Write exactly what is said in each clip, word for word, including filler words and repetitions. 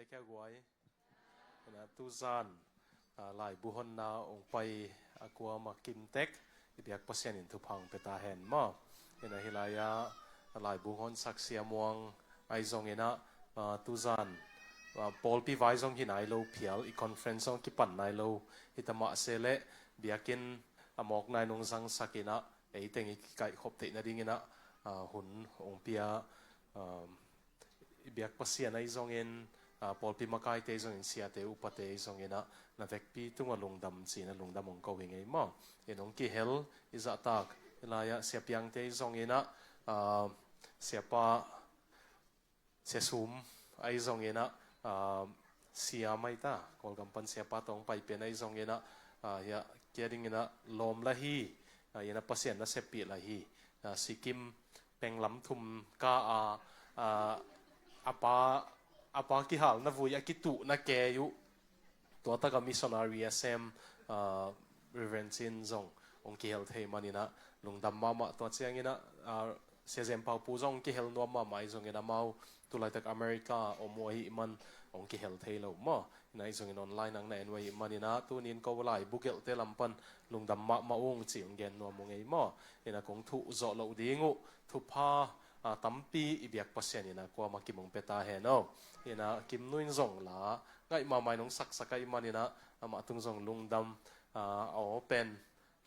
Te kia guai. Ina tuzan, ah, laibu honna ong pai a kuama kimtek i biak Pasian in thupha ong pia ta hen maw. Ina hilai-a laibu hon sak Sia Muang ahi zongin ah, ah, tuzan, ah, pawlpi vai zong hi nai lo phial, i conference zong kipan nai lo hi ta mah se leh biakinn a mawk nai nong zangsak in ah, ei teng i kikaihkhop theih nadingin ah, ah, hun ong pia, ah, i biak Pasian ahi zongin, ah, pawlpi makaite ahi zongin, siate upate ahi zongin ah, na vekpi tungah lungdam ci-in ah lungdam ong ko hi ing ei maw. In ong kihel i zahtak, hilai-ah Sia Piangte ahi zongin ah, ah, Siapa, Sia Sum ahi zongin ah, ah, Sia Maita, Kawlgam pan Siapa tawh ong pai pen ahi zongin ah, ah, hia, kia dingin ah lawm la hi, ah, ina Pasian na seppih la hi, ah, Sikkim penglam thum ka a, ah, a pa, a pa kihalna vui a kituhna kei uh, tua taka missionary a sem, ah, Reverend Cin zong ong kihel thei manin ah lungdam mahmah. Tua ciangin ah, ah, Sia Zem Pau Pu zong ong kihel nuam mahmah ahi zongin amau tulaitak America om uh ahih man ong kihel thei lo maw. Ina ahi zongin online ang na en uh ahih manin ah tunin ko laibu gelhte lam pan lungdam mahmah ung ci ong gen nuam ung ei maw. Ina kong thuh zawh loh ding uh thupha, ah, tampi i biak Pasian ina kuama kim ong pia ta hen aw. Ina Kim Nu in zong la ngaih mahmah in ong saksak ahih manin ah amah tung zong lungdam, ah, a aw pen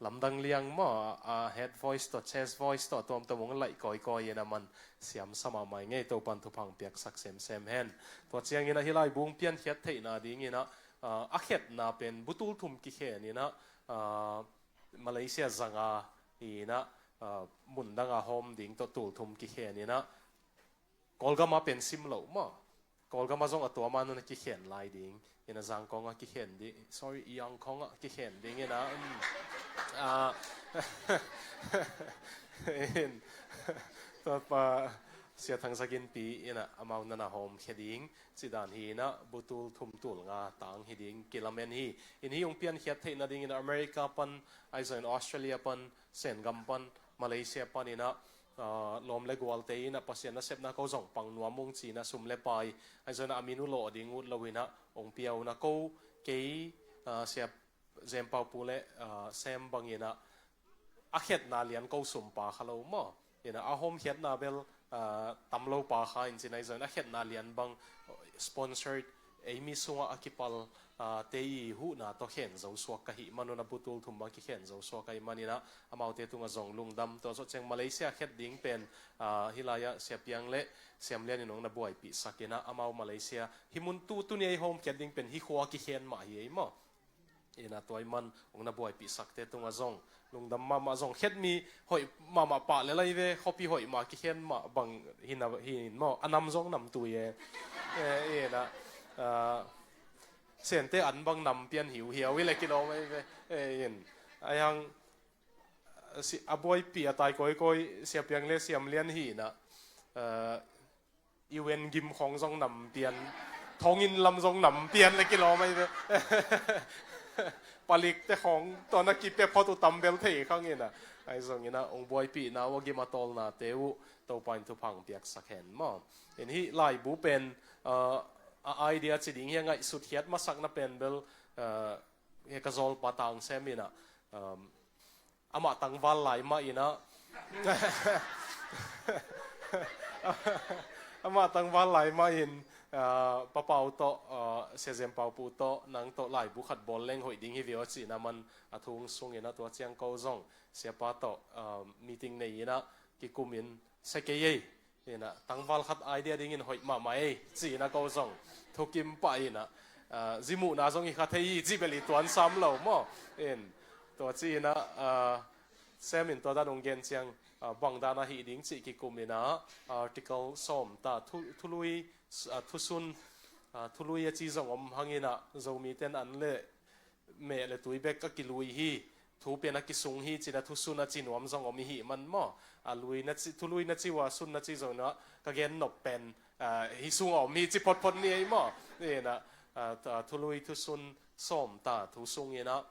lamdang liang maw, ah, head voice tawh chest voice tawh tuamtuam ong laih kawikawi in a man siamsa mahmah ing ei. Topan thupha ong piaksak semsem hen. Tua ciangin ah hih laibu ong piankhiat theihna dingin ah, ah, a khetna pen butul thum kikhen in ah, ah, Malaysia zanga in ah, ah, mundanga hawm ding tawh tul thum kikhen in ah, Kawlgama pen sim loh maw. Kawlgama zong a tuama nuna kikhen lai ding. Ina Zangkawnga kikhen ding. Sorry, Yangkawnga kikhen ding ina. Um, ah, in, tua pa Sia Thang Za Ginpi ina amau nana hawm khia ding. Cidan hi ina butul thum tul nga tang hi ding kilamen hi. In hih ong piankhiat theihna dingin America pan, ahi zongin Australia pan, Sengam pan, Malaysia pan ina, ah, lawm le gualte ina Pasian nasepna ko zong pang nuam ung ci ina sum le pai, ahi zongin a min uh lawh ding ut lo ina ong pia una ko kei, ah, Sia Zem Pau Pu le, ah, Sem bangin ah a khetna lian ko sum pa kha lo maw. Ina a hawm khiatna bel, ah, tam lo pa kha in ci ina ahi zongin a khetna lian bang sponsored ei mi sungah a kipal, ah, te i huhna tawh khen zo suak ka hih man un a butul thum bang kikhen zo suak ahih manin ah amaute tungah zong lungdam. Tua zawh ciang Malaysia khet ding pen, ah, hih lai-ah Sia Piang le Siam Lian in ong na buaipihsak in ah amau Malaysia hih mun tu tuni ei hawm khiat ding pen hih khua kikhen mah hi ei maw. Ina tua ahih man ong na buaipihsakte tungah zong lungdam mahmah. Zong khet mi hoih mahmah pah le lai ve, khuapi hoih mah kikhen mah bang hi na hi in maw, a nam zong nam tui e. Eh, ina, ah, Sente an bang nam pian hiuhiau i le kilawm ei ve. Eh, in, a hang, si, a buaipih a tai kawikawi Sia Piang le Siam Lian hi ina, ah, U N gim khawng zong nam pian, thonginn lam zong nam pian le kilawm ei ve. Palikte khawng tawh na kipia phot uh tam bel thei khang ina. Ahi zongin ah ong buaipihna uh a gim a tawlnate uh Topa in thupha ong piaksak hen maw. In hih laibu pen, ah, a idea ci ding hi a, ngaihsut khiat masakna pen bel, ah, hi ka zawlpa Tang Sem ina, um, amah tangval lai mah ina, amah tangval lai mah in, ah, Pa Pau tawh, ah, Sia Zem Pau Pu tawh nang tawh laibu khat bawl leng hoih ding hi ve aw ci ina man a thu ong sung ina tua ciang ko zong Siapa tawh, ah, meeting nei ina kikum in sia kei ei. Ina tangval khat idea dingin hoih mahmah ei ci ina ko zong thukim pah ina, ah, zi muhna zong hi kha thei hi ci bel i tuan sam lo maw. In tua ci ina, ah, Sem in tua dan ong gen ciang, ah, bang dan a hih ding cih kikum ina article sawm ta thu, thului, ah, thusun, ah, thului a ci zong om hang ina Zomiten an le meh le tui bek a kilui hi, thu pen a kisung hi ci ina thusun a ci nuam zong om i hih man maw. A lui na ci, thului na ci uh a sun na ci zong ina ka gen nop pen, ah, hih sungah om hi ci photphot ni ei maw. Ina, ah, ta, thului thusun sawm ta thu sung ina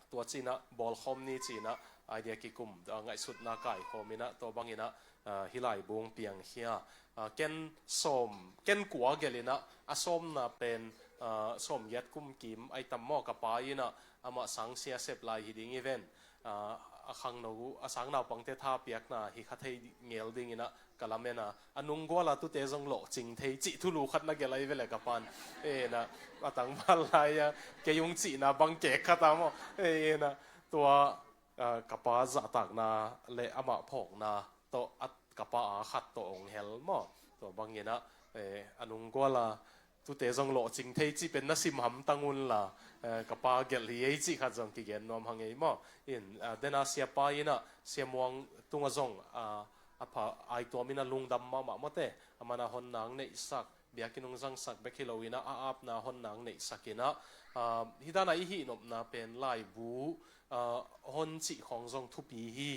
tua ci ina bawlkhawm ni ci ina idea kikum, ah, ngaihsutna kaikhawm ina tua bang ina ah, hih laibu hong piangkhia. Ah, ken sawm, ken kua gelh in ah, a sawmna pen, ah, sawmgiat kum kim ahi tam maw, ka pa in ah, amah sangsia sep lai hi ding hi ven. Ah, a khangno, a sang naupangte tha piakna hi kha thei ngel ding in ah, ka lamen a, a nunggual a tute zong lawhcing thei cih thulu khat na gelh ahi ve leh ka pa'n. Eh, na, a tangval lai a, kei hong cihna bang kek khat a maw. Eh, na, tua, ah, ka pa zahtakna leh amah phawkna tawh, a, ka pa a khat tawh hong hel maw. Tua bang in ah, eh, a nunggual a tute zong lawhcing thei cih pen na sim hamtang un la, eh, ka pa gelh hi ei cih khat zong kigen nuam hang ei maw. In, ah, den a siapa in ah, Sia Muang tungah zong, ah, a pha, aituam in ah lungdam mahmah mawte, aman a honna hong neihsak, biakinn hong zangsak bek hi lo in ah, a apna honna hong neihsak in ah, ah, hih dan a i hihnopna pen laibu, ah, hon cih khawng zong thupi hi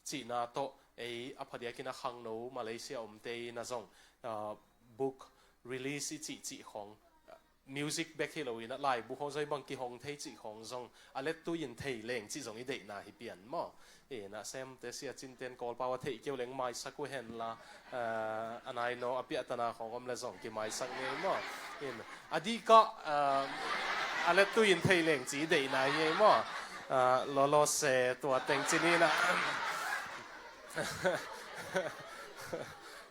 cihna tawh, ei a phadiak in ah khangno Malaysia omte in ah zong, ah, book release i cih cih khawng, music bek hi lo in ah laibu khawng zong bang kihong thei cih khawng zong a lettui in thei leng cih zong i deihna hi pian maw. In ah Semte, Sia Cinten, Kawlpau a theih kei uh leng maisak uh hen la, eh, a naino a piahtana khawng om leh zong kimaisak ngei maw. In a dikah, eh, a lettui in thei leng cih i deihna hi ei maw. Eh, lawlaw se tua teng ci ni in ah.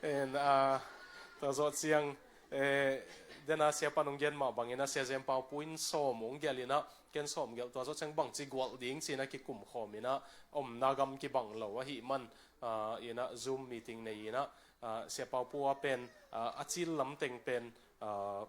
In, ah, tua zawh ciang, eh, den a siapa nong gen mah bang in ah Sia Zem Pau Pu in sawm hong gelh in ah, ken sawm gelh, tua zawh ciang bangci gualh ding ci in ah kikum khawm in ah, omna gam kibang lo ahih man, ah, in ah Zoom meeting nei in ah, ah, Sia Pau Pu a pen, ah, a cil lam teng pen, ah,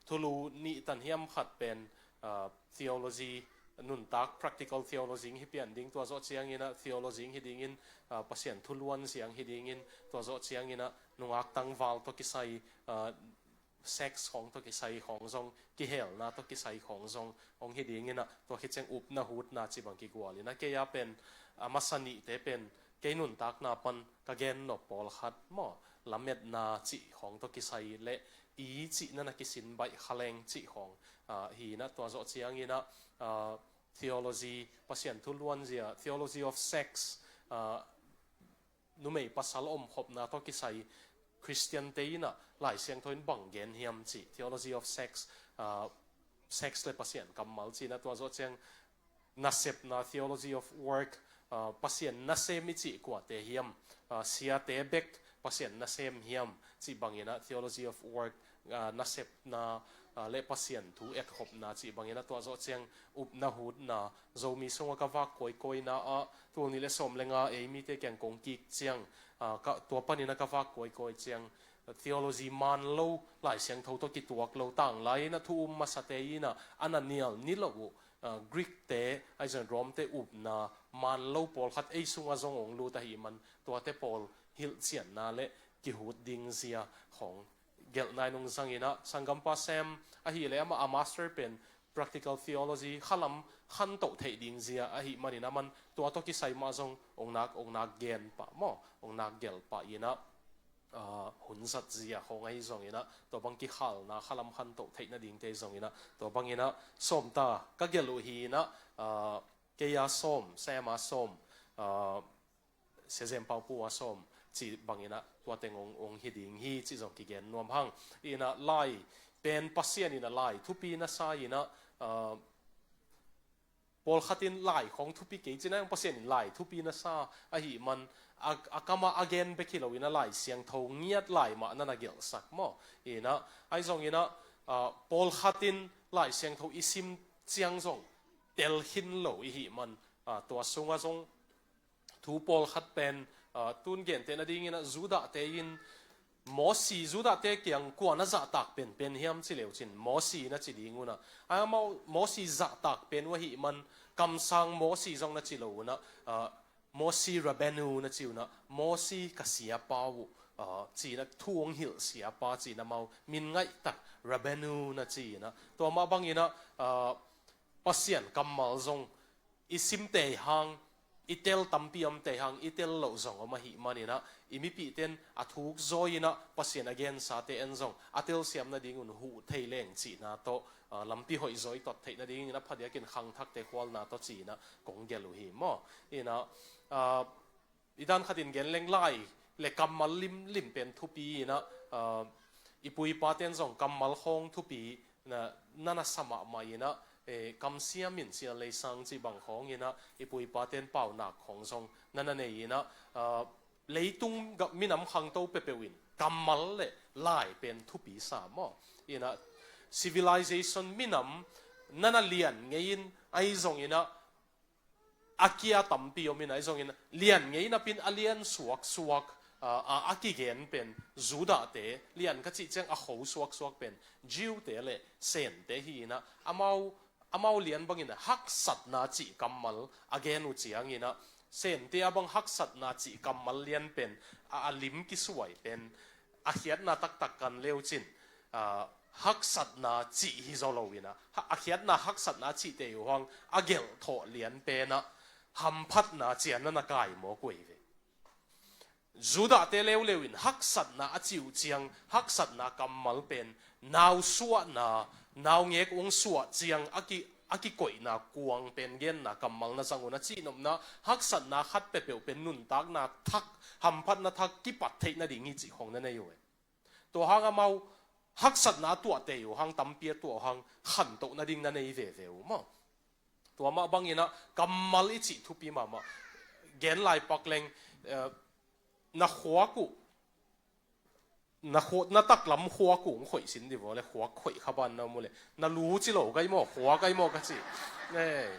thulu nih tan hiam khat pen, ah, theology, nuntak practical theology hi pian ding, tua zawh ciang in ah theology hi ding in, ah, Pasian thu luan ziang hi ding in, tua zawh ciang in ah nungak tangval tawh kisai, ah, sex khawng tawh kisai khawng zong, kihelna tawh kisai khawng zong hong hi ding in ah, tua khit ciang upna hutna cih bang kigual in ah, kei a pen, a masa nihte pen, kei nuntakna pan ka gen nop pawlkhat maw, lametna cih khawng tawh kisai leh i cihna na kisin baih kha leng cih khawng, ah, hi in ah, tua zawh ciang in ah, ah, theology, Pasian thu luanzia, theology of sex, ah, numei pasal omkhopna tawh kisai Khristiante in ah Lai Siangtho in bang gen hiam cih, theology of sex, ah, sex leh Pasian kammal ci in ah, tua zawh ciang nasepna, theology of work, ah, Pasian nasem i cih kuate hiam, ah, siate bek Pasian nasem hiam cih bang in ah, theology of work, ah, nasepna, ah, leh Pasian thu etkhopna cih bang in ah, tua zawh ciang upna hutna, Zomi sungah ka vak kawikawina ah, tul nih leh sawm leh nga ei mite kiang kong kik ciang, ah, ka, tua pan in ah ka vak kawikawi ciang, theology man lo, Lai Siangtho tawh kituak lo, tanglai in ah thu um masate in ah a na nial ni lo uh, ah, Greek-te, ahi zongin Rome-te upna man lo pawlkhat ei sungah zong hong lut ahih man, tuate pawl hilhcianna leh kihut ding zia khawng gelhna in hong zang in ah, sanggampa Sam ahih leh amah a master pen practical theology, khalam khantoh theih ding zia ahih man in ah, aman tua tawh kisai mah zong hong nak, hong nak gen pah maw, hong nak gelh pah in ah, ah, hun zat zia khawng ahi zong in ah, tua bang kikhalna, khalam khantoh theih nadingte zong in ah, tua bang in ah sawm ta ka gelh uh hi in ah, ah, kei a sawm, Sam a sawm, ah, Sia Zem Pau Pu a sawm cih bang in ah, tua teng hong, hong hi ding hi cih zong kigen nuam hang. In ah lai pen Pasian in ah lai thupi na sa in ah, ah, pawlkhat in lai khawng thupi kei ci-in ah, Pasian in lai thupi na sa ahih man, a, a kam ah a gen bek hi lo in ah, Lai Siangtho ngiat lai mah na na gelhsak maw. In ah, ahi zong in ah, ah, pawlkhat in Lai Siangtho i sim ciang zong tel khin lo i hih man, ah, tua sungah zong thu pawlkhat pen, ah, tun gentehna ding in ah, Judah-te in Mosi, Judah-te kiang kua na zahtak penpen hiam ci leu cin, Mosi na ci ding un ah, amau Mosi zahtak pen uh ahih man, kamsang Mosi zong na ci lo un ah, ah, Mosi Rabenu na ci un ah, Mosi ka siapa uh, ah, ci-in ah, thu hong hilh siapa ci-in ah, amau min ngaihtak Rabenu na ci-in ah, tua mah bang in ah, ah, Pasian kammal zong i simte hang, i tel tampi omte hang, i tel loh zong om ahih man in ah, i mipihte in a thuk zawi in ah Pasian a gensate en zong a telsiam nading un huh thei leng cihna tawh, ah, lampi hoih zawi tot theih nading in ah, phadiak in khangthakte khualna tawh ci-in ah kong gelh uh hi maw. In ah, ah, I dan khatin gen leng lai le kammal limlim pen thupi inah, ah, i pu i paten zong kammal khawng thupi na, na na sa mahmah inah, eh, kamsia minsia leisang cih bang khawng inah, i pu i paten paunak khawng zong na na nei inah, ah, leitung ga-, minam khangto peuhpeuh in kammal le lai pen thupi sa maw? Inah civilization minam na na lian ngei in ahi zong inah, a kia tampi om in ahi zongin lian ngei napin a lian suaksuak, ah, a, a kigen pen Judahte, lian ka cih ciang a kho suaksuak pen Jew-te le Sente hi inah, amau, amau lian bangin haksatna cih kammal a gen uh ciang inah, Sente a bang haksatna cih kammal lian pen a, a lim kisuai pen a khiatna taktak kan leucin, ah, haksatna cih hi zaw lo inah, ha-, a khiatna haksatna cihte uh hang a gelh thawh lian penah hamphatna cian na na kai mawk uh ei ve. Judahte leuleu in haksatna a cih uh ciang, haksatna kammal pen nau suahna, naungek ung suah ciang a ki, a kikoihna kuang pen genna kammal na zang uh na cihnopna, haksatna khat peuhpeuh pen nuntakna thak, hamphatna thak kipat theih nading hi cih khawng na nei uh ei. Tua hang amau haksatna a tuahte uh hang, tampi a tuah uh hang khantoh nading na nei veve uh maw? Tua mah bang inah kammal i cih thupi mahmah. Gen lai pak leng, eh, na khuak uh, na khuak, na taklam khuak uh hong khoih sin di vaw le, khuak khoih kha ban na mu le, na lu ci lo kai maw, khuak kai maw ka ci. Eh.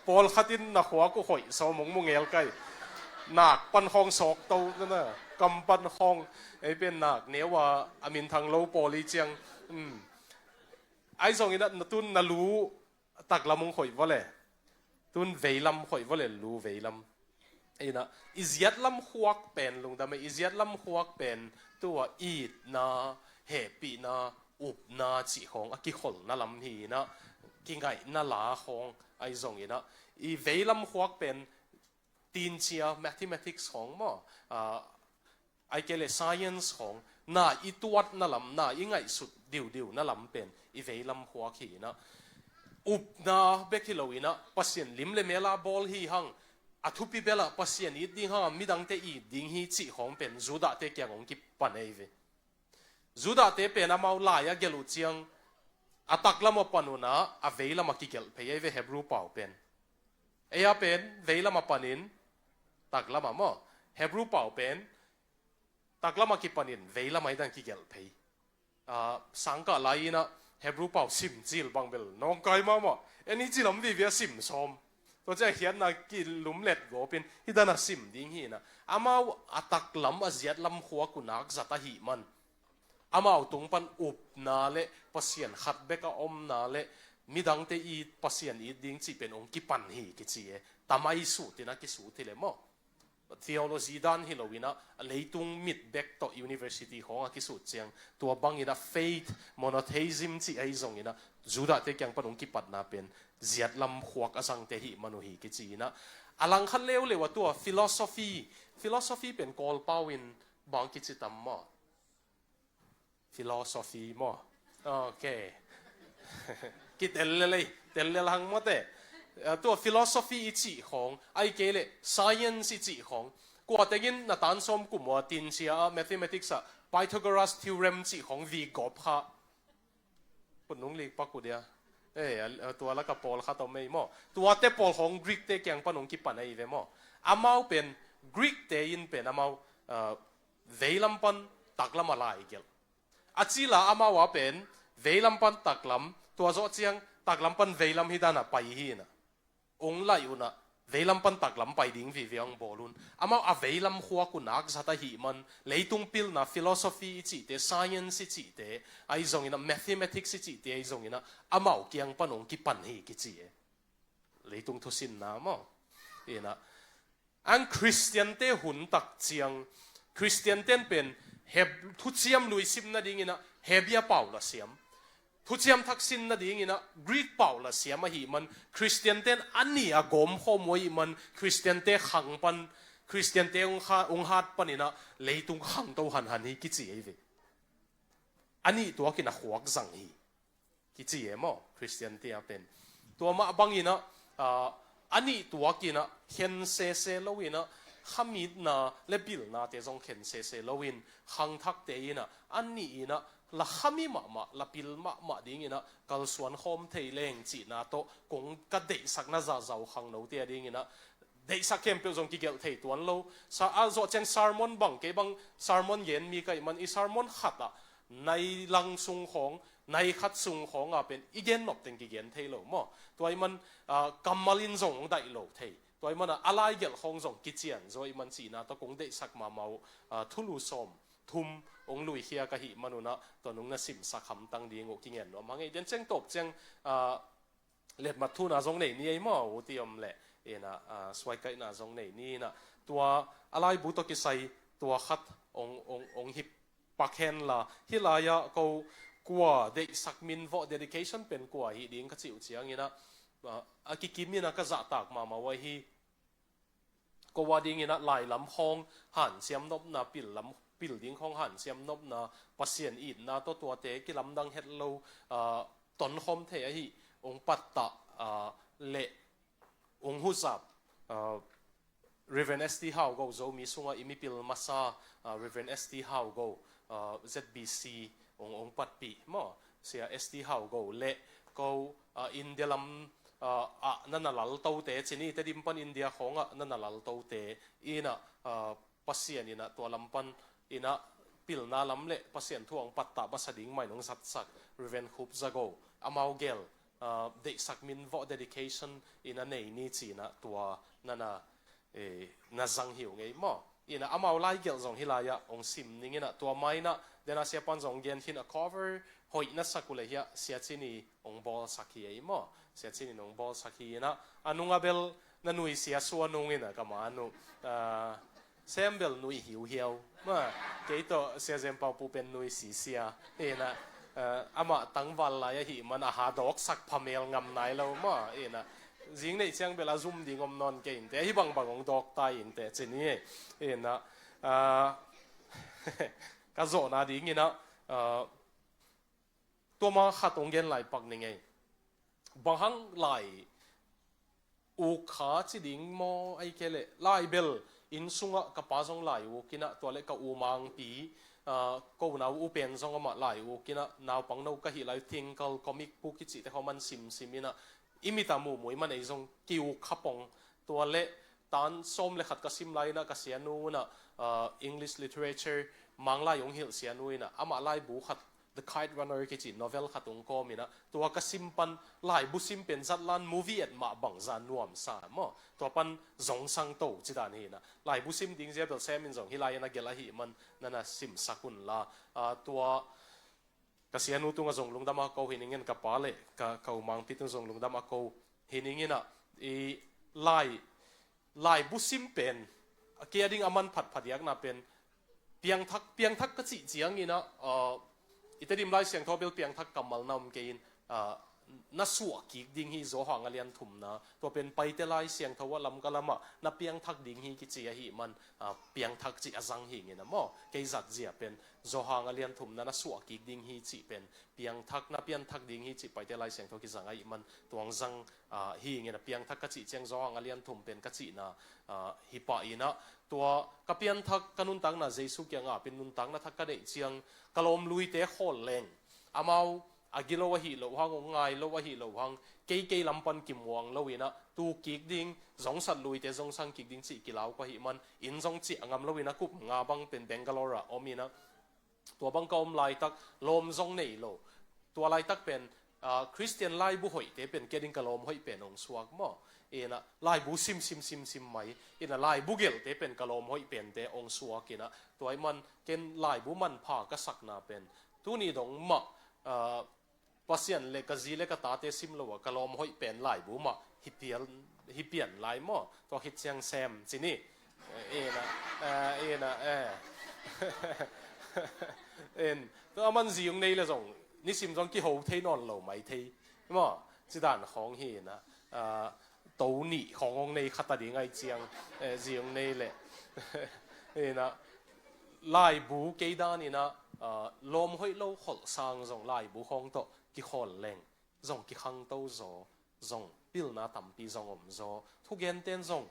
Pawlkhat in na khuak uh khoih sawm hong mu ngel kai. Nak pan khawng sawk to na na, kam pan khawng, ei pen nak neu a, a minthang lo pawl i ciang. Hmm. Ahi zong inah na tun na lu taklam hong khoih vaw le, tun veilam khoih vaw le, lu veilam. Inah, i ziatlam khuak pen lungdam ei, i ziatlam khuak pen tua itna, hehpihna, upna cih khawng a kikholna lam hi inah, kingaihna la khawng ahi zong inah, i veilam khuak pen tinsia, mathematics khawng maw, ah, ai kei le science khawng, na i tuatna lam, na i ngaihsut diudiu na lam pen i veilam khuak hi inah, upna bek hi lo inah, Pasian lim le mel a bawl hi hang, a thupi belah Pasian it ding hang, midangte it ding hi cih khawng pen Judahte kiang hong kipan ei ve. Judahte pen amau lai a gelh uh ciang, a taklam a pan unah a veilam a kigelh phei ei ve, Hebrew pau pen. Ei a pen veilam a panin taklam a maw? Hebrew pau pen taklam a kipanin veilam a i dan kigelh phei. Ah, sangkah lai inah Hebrew pau sim cil bang bel nawngkai mahmah. En hi ci lam vivi a sim sawm. Tua ciang khiatna kilumlet gawpin hi dan a sim ding hi inah, amau a taklam a ziatlam khuak uh nak zat ahih man, amau tung pan upna le Pasian khat bek a omna le midangte it, Pasian it ding cih pen hong kipan hi kici e. Tamai sut inah kisut hi le maw? Theology dan hi lo inah, a leitung mit bek tawh university khawng a kisut ciang, tua bang inah faith monotheism cih ahi zong inah, Judahte kiang pan hong kipatna pen ziatlam khuak a zangte hih man uh hi kici inah, a langkhat leuleu a tua philosophy, philosophy pen Kawlpau in bang kici tam maw? Philosophy maw? Ok. Kitel lel ei, tel lel hang maw te. Ah, tua philosophy i cih khawng, ai kei le science i cih khawng. Kua tengin na tan sawm kum ua tinsia a mathematics ah Pythagoras theorem cih khawng vik gawp kha. Put nung lik pak uh dia. Eh, a, a, tua laka pawlkhat om ei maw? Tuate pawl khawng Greek-te kiang pan hong kipan ei ve maw? Amau pen, Greek-te in pen amau, ah, veilam pan taklam a lai gelh. A cila amau a pen veilam pan taklam, tua zawh ciang taklam pan veilam hi dan a pai hi inah, hong laih unah veilam pan taklam pai ding vive hong bawl un. Amau a veilam khuak uh nak zat ahih man, leitung pilna philosophy i cihte, science i cihte ahi zong inah, mathematics i cihte ahi zong inah, amau kiang pan hong kipan hi kici e. Leitung thusinna maw? Inah, ang Khristiante hun tak ciang, Khristiante in pen Heb-, thuciam lui sim nading inah Hebia pau la siam. Thuciam thak sin nading inah Greek pau la siam ahih man, Khristiante in a nih a gawm khawm uh ahih man, Khristiante khang pan, Khristiante hong ha-, hong hat pan inah leitung khangto hanhan hi kici ei ve. A nih tuak inah khuak zang hi kici e maw, Khristiante a pen. Tua mah bang inah, ah, a nih tuakin ah khen sese loin ah, khamitna le pilnate zong khen sese loin, khangthakte in ah a nih in ah la khami mahmah, la pil mahmah dingin ah kalsuan khawm thei leng cihna tawh kong ka deihsakna zahzah uh khangnote a dingin ah deihsak khempeuh zong kigelh thei tuan lo. Sa, a zawh ciang sermon bang, kei bang sermon gen mi ka hih man, i sermon khat ah nai lang sung khawng, nai khat sung khawng a pen i gen nop teng kigen thei lo maw. Tua ahih man, ah, kammal in zong hong daih lo thei. Tua ahih man ah a laigelh khawng zong kician zaw ahih man cihna tawh kong deihsak mahmah uh, ah, thulu sawm thum hong luikhia ka hih man un ah, tua nung na simsak hamtang ding uh kingen nuam hang ei. Den ciang tawp ciang, ah, letmat thuna zong nei ni ei maw, u ti om leh. In ah, ah, suaikaihna zong nei ni in ah. Tua a laibu tawh kisai tua khat hong, hong, hong hip pak hen la. Hih lai-ah ko kua deihsak min vawh, dedication pen kua hih ding ka cih uh ciangin ah, ah, a kikim in ah ka zahtak mahmah uh ahi. Ko a dingin ah lailam khawng hanciam nopna, pil lam, pil ding khawng hanciam nopna, Pasian itna tawh tuate kilamdang het lo, ah, tonkhawm thei ahi hong pattah, ah, le hong huzap, ah, Reverend S T Hau Go, Zomi sungah i mipil masa, ah, Reverend S T Hau Go, ah, Z B C hong, hong patpih maw, Sia S T Hau Go le ko, ah, India lam, ah, ah, na na laltote, cini Tedim pan India khawngah na na laltote in ah, ah, Pasian in ah tua lam pan in ah pilna lam le Pasian thu hong pattah masa ding mah in hong zatsak Reverend Khup Za Go, amau gel, ah, deihsak min vawh, dedication in ah nei ni ci-in ah tua na na, eh, na zang hi uh ngei maw. In ah amau laigelh zong hih lai-ah hong sim ning in ah, tua mah in ah, den a sia pan zong gen khin a, cover hoih na sak uh leh hiah Sia Cin in hong bawlsak hi ei maw. Sia Cin in hong bawlsak hi in ah, a nung a bel na nuisia sua nung in ah ka man uh, ah, Sem bel nui hiuhiau maw. Kei tawh Sia Zem Pau Pu pen nui sisia. In ah, ah, amah tangval lai ahih man a ha dawksak phamel ngam nai lo maw. In ah, zing neih ciang bel a zum ding om nawn kei inteh, hih bangbang hong dawk ta inteh, ci ni. In ah, ah, ka zawhna dingin ah, ah, tua mah khat hong gen lai pak ning ei. Bang hang lai uk kha ci ding maw, ahih kei leh lai bel inn sungah ka pa zong lai uk in ah, tua leh ka u Mangpi, ah, ko nau u pen zong amah lai uk in ah, naupang no ka hih lai uh Twinkle comic book i cihte khawng man simsim in ah, i mit a muhmuh ahih man ei zong ki-uk kha pong. Tua leh tan sawm le khat ka sim lai in ah ka sianu in ah, ah, English literature Manglai hong hilh sianu in ah, amah laibu khat, The Kite Runner kici novel khat hong kawm in ah, tua ka sim pan laibu sim pen zatlan movie et mah bangzah nuamsa maw. Tua pan zongsang to ci dan hi in ah, laibu sim ding zia bel Sem in zong hih lai-ah na gelh ahih man na na simsak un la. Ah, tua ka sianu tungah zong lungdam a ko hi ning in, ka pa le ka, ka u Mangpi tung zong lungdam a ko hi ning in ah, i lai, laibu sim pen, a kei a ding a manphat phadiakna pen, piangthak, piangthak ka cih ciangin ah, ah, i Tedim Lai Siangtho bel piangthak kammal na om kei in, ah, na suah kik ding hi, Johan a lian thumna, tua pen Paite Lai Siangtho ah Lamka lamah na piangthak ding hi kici ahih man, ah, piangthak cih a zang hi ing in ah maw. Kei zat zia pen Johan a lian thumna na suah kik ding hi cih pen piangthak, na pianthak ding hi cih Paite Lai Siangtho kizang ahih man tua hong zang, ah, hi ing in ah, piangthak ka cih ciang Johan a lian thum pen ka cihna, ah, hi pah in ah, tua ka pianthak, ka nuntakna Jesu kiangah ap in nuntakna thak ka neih ciang ka lawmluite khawl leng, amau a gilo ahih loh hang, hong ngai lo ahih loh hang, kei kei lam pan kimuang lo in ah, tu kik ding, zongsat luite zongsang kik ding cih kilau ka hih man, inn zong ciah ngam lo in ah, kup nga bang pen Bangalore ah om in ah, tua bang ka om laitak lawm zong nei lo. Tua laitak pen, ah, Khristian laibu hoihte pen kei a ding ka lawm hoih pen hong suak maw. In ah laibu sim, sim, sim, sim mai. In ah laibu gelhte pen ka lawm hoih pente hong suak in ah, tua ahih man ken laibu manpha ka sakna pen tuni dong mah, ah, Pasian le ka zi le ka tate sim lo ah ka lawm hoih pen laibu mah hi pian, hi pian lai maw. Tua khit ciang Sem ci ni. Eh, in ah, eh, in ah, eh. In, tua a man zi hong nei le zong, nisim zong kiho thei nawn lo mai thei maw. Ci dan khawng hi in ah, ah, to nih khawng hong nei khat a ding ahih ciang, eh, zi hong nei le. In ah, laibu kei dan in ah, ah, lawm hoih lo kholh sang zong laibu khawng tawh kikhawl leng zong kikhangto zaw, zong pilna tampi zong om zaw. Thugenten zong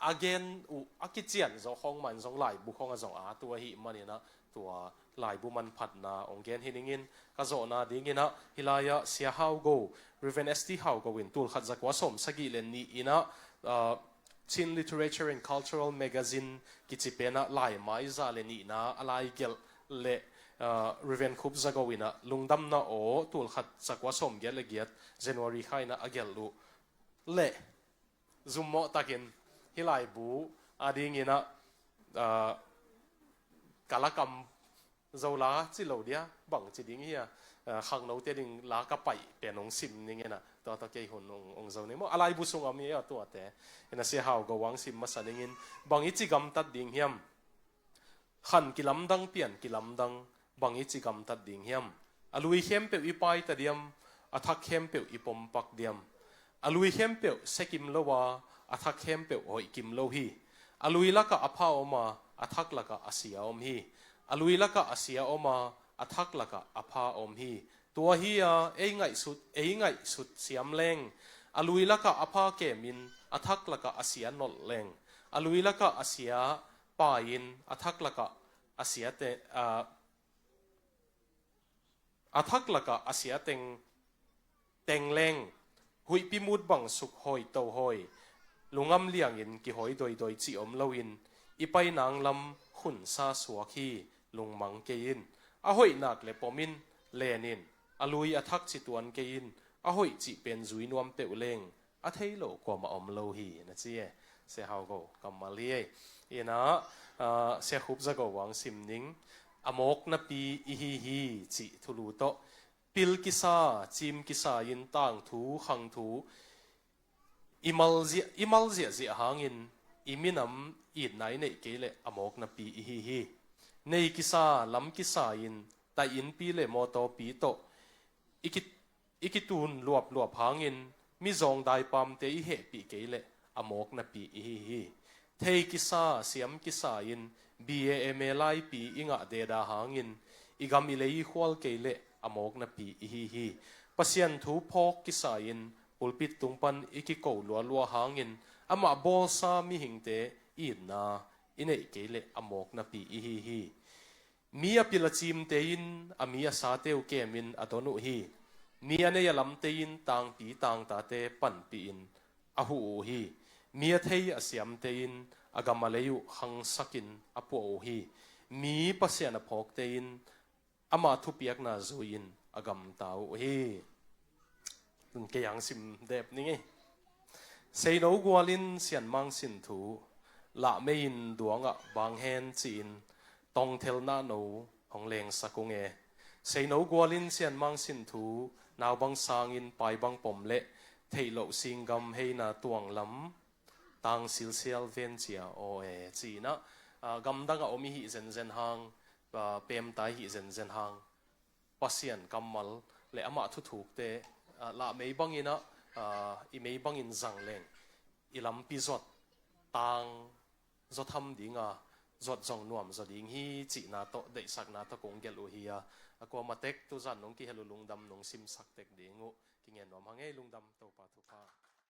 a gen uh a kician zaw khawng man zong laibu khawng a zong a tu ahih maninah tua laibu manphatna ong gen hi ningin ka zawhna dinginah hilai-ah Sia Hau Go, Reverend S T Hau Go in tulkhat zakua sawm sagih le nih inah, ah, Chin Literature and Cultural Magazine kici penah laimai za le nihna a lai gelh le, ah, Reverend Khup Za Go inah Lungdamna Aw tulkhat zakua sawm giat le giat January kha inah a gelh uh le zummawh takin hih laibu a dinginah, ah, ka lakam zo la ci lo dia, bang ci ding hia, ah, khangnote ding la ka paih pen ong sim ning inah tua tawh kei hun ong, ong zo ning maw. A laibu sung om hi a tuate. Inah Sia Hau Go ong sim masa ningin bang i ci gamtat ding hiam? Khan kilamdang pian kilamdang bang i ci gamtat ding hiam? A lui khempeuh i paita diam? A thak khempeuh i pompak diam? A lui khempeuh sia kim lo a, a thak khempeuh hoih kim lo hi. A lui lakah a pha om a, a thak lakah a sia om hi. A lui lakah a sia om a, a thak lakah a pha om hi. Tua hi a, ei ngaihsut, ei ngaihsut siam leng, a lui lakah a pha kemin a thak lakah a sia nolh leng, a lui lakah a sia pai-in a thak lakah a sia te, a, a thak lakah a sia teng, teng leng, huihpi mut bang suk hawi to hawi, lungam liangin kihawi doidoi cih om loin i pai nang lam khunsa suak hi. Lungmang kei in, a hoih nak le pom in, len in, a lui a thak ci tuan kei in, a hoih cih pen zui nuam peuh leng a thei lo kuamah om lo hi, na ci e. Sia Hau Go kammal hi ei. Inah, ah, Sia Khup Za Go ong sim ning, a mawknapi i hi hi cih thulu tawh pil kisa, cim kisa in tangthu, khangthu i mal ziah, i mal ziahziah hangin i minam itna i neih kei leh a mawknapi i hi hi. Nei kisa, lam kisa in taih innpi le mawtawpi tawh i ki, i kitun luapluap hangin mizawng daipamte i hehpih kei leh a mawknapi i hi hi. Thei kisa, siam kisa in B A M A laipi i ngah deda hangin i gam i lei i khual kei leh a mawknapi i hi hi. Pasian thu phawk kisa in pulpit tung pan i kiko lualua hangin amah bawlsa mihingte itna i neih kei leh a mawknapi i hi hi. Mi a pil a cimte in a mi a sate uh kemin a don uh hi. Mi a nei a lamte in tangpi tangtate panpih in a huh uh hi. Mi a thei a siamte in a gam a lei uh khangsakin a puah uh hi. Mi Pasian a phawkte in ama thupiakna zui-in a gamta uh hi. Tun kei ong sim dep ning ei. Seino gual in sianmang sin thu, lahmei in duangah bang hen ci-in tongthelna no hong lengsak ung e. Seino gual in sianmang sin thu, naubang sangin paibang pom leh theih loh singgam heina tuang lam tang silsial ven cia aw e, ci-inah, ah, gamdang a om i hih zenzen hang, ah, pemta i hih zenzen hang Pasian kammal le amah thuthukte, ah, lahmei banginah, ah, i mei bangin zang leng i lampi zuat tang zaw tham dinga zuat zong nuam zaw ding hi cihna tawh deihsakna tawh kong gelh uh hi a, a kuamatek tuzan nong kihel uh lungdam nong simsak tek ding uh. Kingen nuam hang ei, lungdam, Topa thupha.